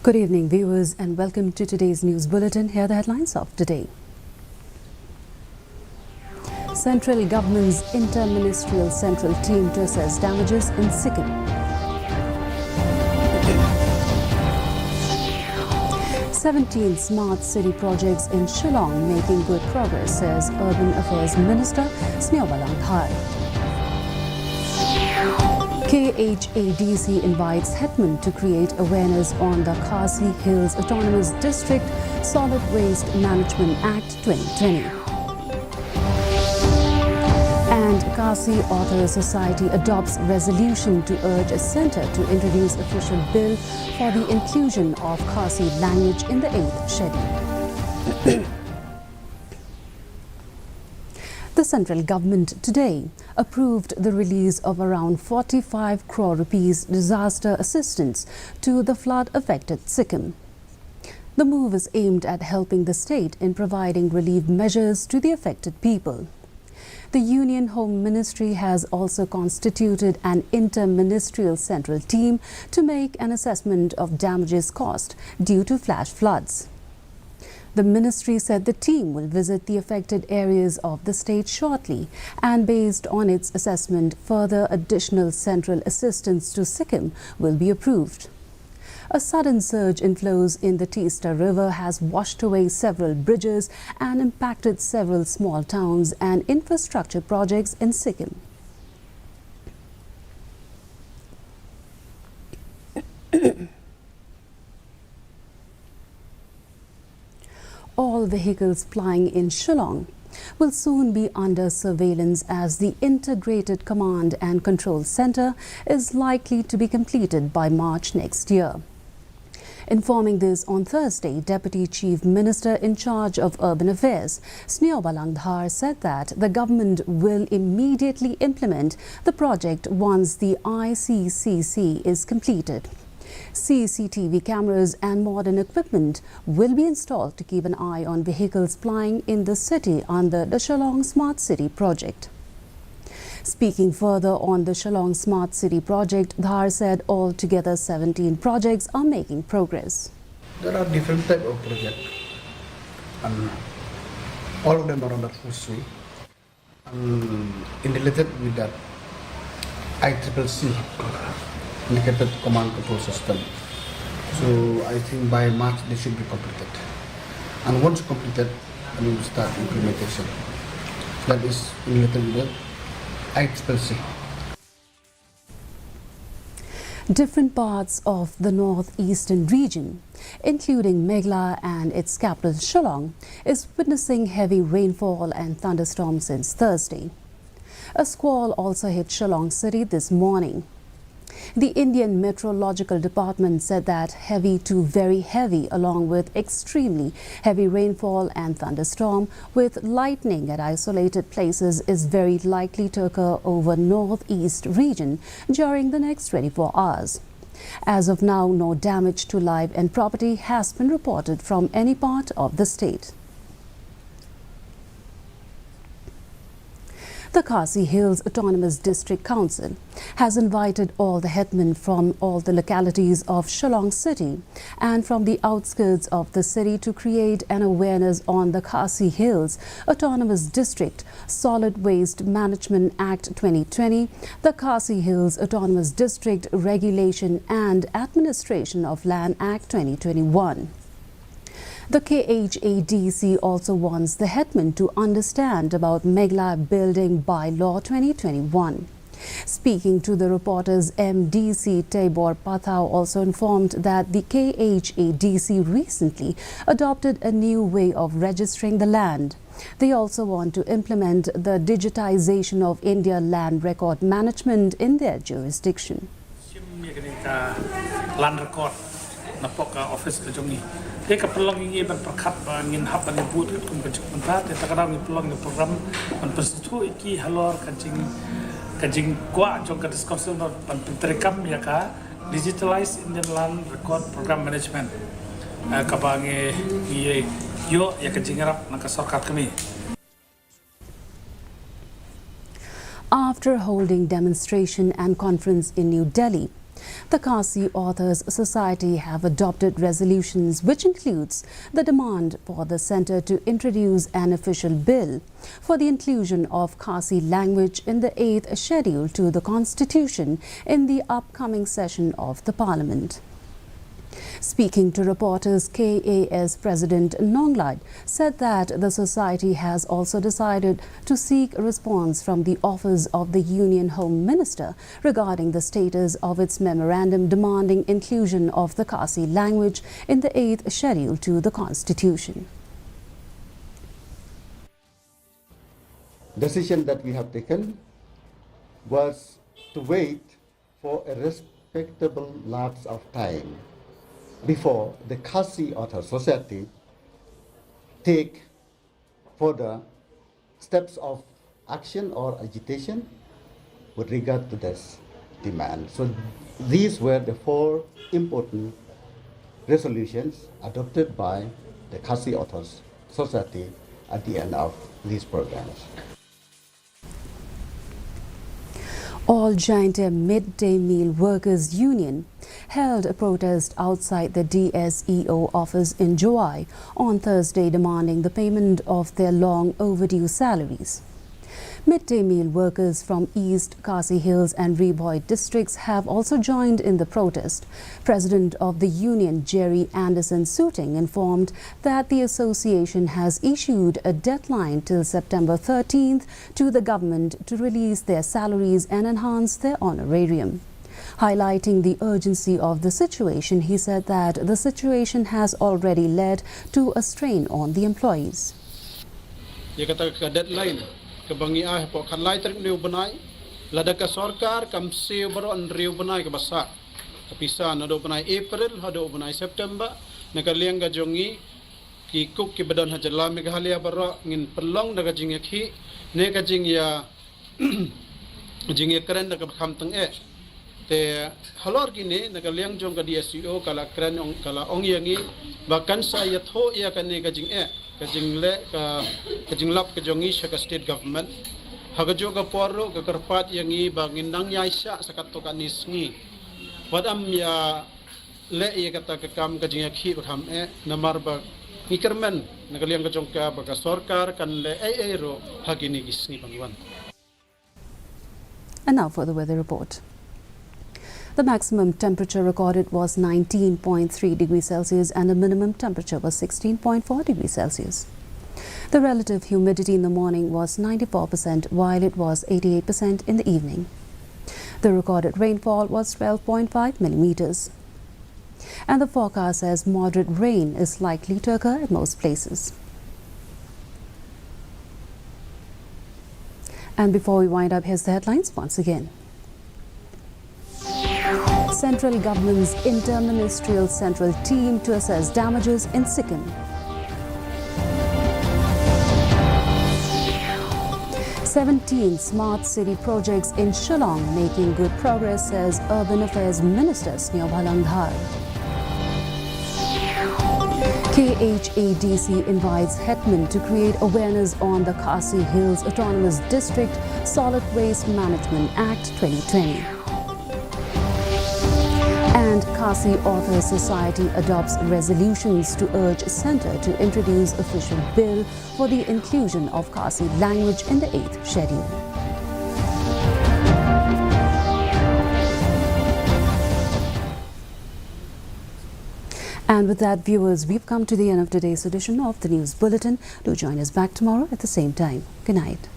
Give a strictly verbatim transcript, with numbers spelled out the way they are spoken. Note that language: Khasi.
Good evening, viewers, and welcome to today's news bulletin. Here are the headlines of today. Central Government's Inter-Ministerial Central Team to assess damages in Sikkim. Seventeen smart city projects in Shillong making good progress, says Urban Affairs Minister Sniawbhalang Dhar. K H A D C invites headmen to create awareness on the Khasi Hills Autonomous District Solid Waste Management Act twenty twenty. And Khasi Authors Society adopts resolution to urge a centre to introduce official bill for the inclusion of Khasi language in the eighth schedule. The central government today approved the release of around forty-five crore rupees disaster assistance to the flood-affected Sikkim. The move is aimed at helping the state in providing relief measures to the affected people. The Union Home Ministry has also constituted an inter-ministerial central team to make an assessment of damages caused due to flash floods. The ministry said the team will visit the affected areas of the state shortly, and based on its assessment, further additional central assistance to Sikkim will be approved. A sudden surge in flows in the Teesta River has washed away several bridges and impacted several small towns and infrastructure projects in Sikkim. All vehicles plying in Shillong will soon be under surveillance, as the Integrated Command and Control Centre is likely to be completed by March next year. Informing this on Thursday, Deputy Chief Minister in charge of Urban Affairs, Sniawbhalang Dhar, said that the government will immediately implement the project once the I C C C is completed. C C T V cameras and modern equipment will be installed to keep an eye on vehicles plying in the city under the Shillong Smart City project. Speaking further on the Shillong Smart City project, Dhar said altogether seventeen projects are making progress. There are different type of project, and all of them are under pursuit. And in related with that, I triple C, Integrated Command Control System. So I think by March they should be completed. And once completed, we will start implementation. That is in related with the I triple C. Different parts of the northeastern region, including Meghalaya and its capital Shillong, is witnessing heavy rainfall and thunderstorms since Thursday. A squall also hit Shillong city this morning. The Indian Meteorological Department said that heavy to very heavy, along with extremely heavy rainfall and thunderstorm with lightning at isolated places, is very likely to occur over northeast region during the next twenty-four hours. As of now, no damage to life and property has been reported from any part of the state. The Khasi Hills Autonomous District Council has invited all the headmen from all the localities of Shillong city and from the outskirts of the city to create an awareness on the Khasi Hills Autonomous District Solid Waste Management Act twenty twenty, the Khasi Hills Autonomous District Regulation and Administration of Land Act twenty twenty-one. The K H A D C also wants the headmen to understand about Meghalaya Building Bylaw twenty twenty-one. Speaking to the reporters, M D C Teibor Pathao also informed that the K H A D C recently adopted a new way of registering the land. They also want to implement the digitization of India land record management in their jurisdiction. Shim ïa kane ka land record napoh ka office ka jong ngi. Te ka pynlong ïa ngi ban pyrkhat ba ngin hap ban ïabud katkum ka juk mynta, te ta ka daw ngi pynlong ïa ka program ban pynsngewthuh ïa ki halor ka jing, ka jingkwah jong ka District Council ban pyntreikam ïa ka Digitalized Indian Land Record Program Management, eh, kaba ngi, ngi ïoh ïa ka jingïarap na ka sorkar kmie. After holding demonstration and conference in New Delhi, The Khasi Authors Society have adopted resolutions, which includes the demand for the centre to introduce an official bill for the inclusion of Khasi language in the eighth schedule to the constitution in the upcoming session of the parliament. Speaking to reporters, K A S President Nonglait said that the society has also decided to seek a response from the office of the Union Home Minister regarding the status of its memorandum demanding inclusion of the Khasi language in the eighth schedule to the constitution. Decision that we have taken was to wait for a respectable lapse of time before the Khasi Author Society take further steps of action or agitation with regard to this demand. So these were the four important resolutions adopted by the Khasi Authors Society at the end of these programs. All Jaintia Midday Meal Workers Union held a protest outside the D S E O office in Jowai on Thursday, demanding the payment of their long overdue salaries. Midday meal workers from East Khasi Hills and Ri Bhoi districts have also joined in the protest. President of the union, Jerry Anderson Suting, informed that the association has issued a deadline till September thirteenth to the government to release their salaries and enhance their honorarium. Highlighting the urgency of the situation, he said that the situation has already led to a strain on the employees. Ïa kata ka deadline kaba ngi ai hapoh khatlai tarik une u bnai, lada ka sorkar kam siew baroh hynriew bnai kaba sah, ka pisa naduh u bnai April haduh u bnai September, na ka liang ka jong ngi ki kuk kiba don ha jylla Meghalaya baroh ngin pynlong da ka jingïakhih ne ka jingïa jingïakren da kaba kham tyngeh. Te halor kine, na ka liang jong ka D S E O ka la kren ong, ka la ong ïa ngi ba kan sa ïathuh ïa kane ka jingeh, ka jingleh, ka, ka jinglap ka jong ngi sha ka state government. Ha kajuh ka por ruh ka kyrpad ïa ngi ba ngin nang ïaishah sa katto katne sngi. Wat ym ïaleh ïa kata ka kam ka jingïakhih ba kham eh, namar ba ngi kyrmen na ka liang ka jong ka ba ka sorkar kan leh ei ei ruh ha kine ki sngi ban wan. And now for the weather report. The maximum temperature recorded was nineteen point three degrees Celsius and the minimum temperature was sixteen point four degrees Celsius. The relative humidity in the morning was ninety-four percent, while it was eighty-eight percent in the evening. The recorded rainfall was twelve point five millimeters. And the forecast says moderate rain is likely to occur at most places. And before we wind up, here's the headlines once again. Central government's interministerial central team to assess damages in Sikkim. Seventeen smart city projects in Shillong making good progress, says Urban Affairs Minister Sniawbhalang Dhar. K H A D C invites headmen to create awareness on the Khasi Hills Autonomous District Solid Waste Management Act twenty twenty. And Khasi Authors Society adopts resolutions to urge Centre to introduce official bill for the inclusion of Khasi language in the eighth schedule. And with that, viewers, we've come to the end of today's edition of the News Bulletin. Do join us back tomorrow at the same time. Good night.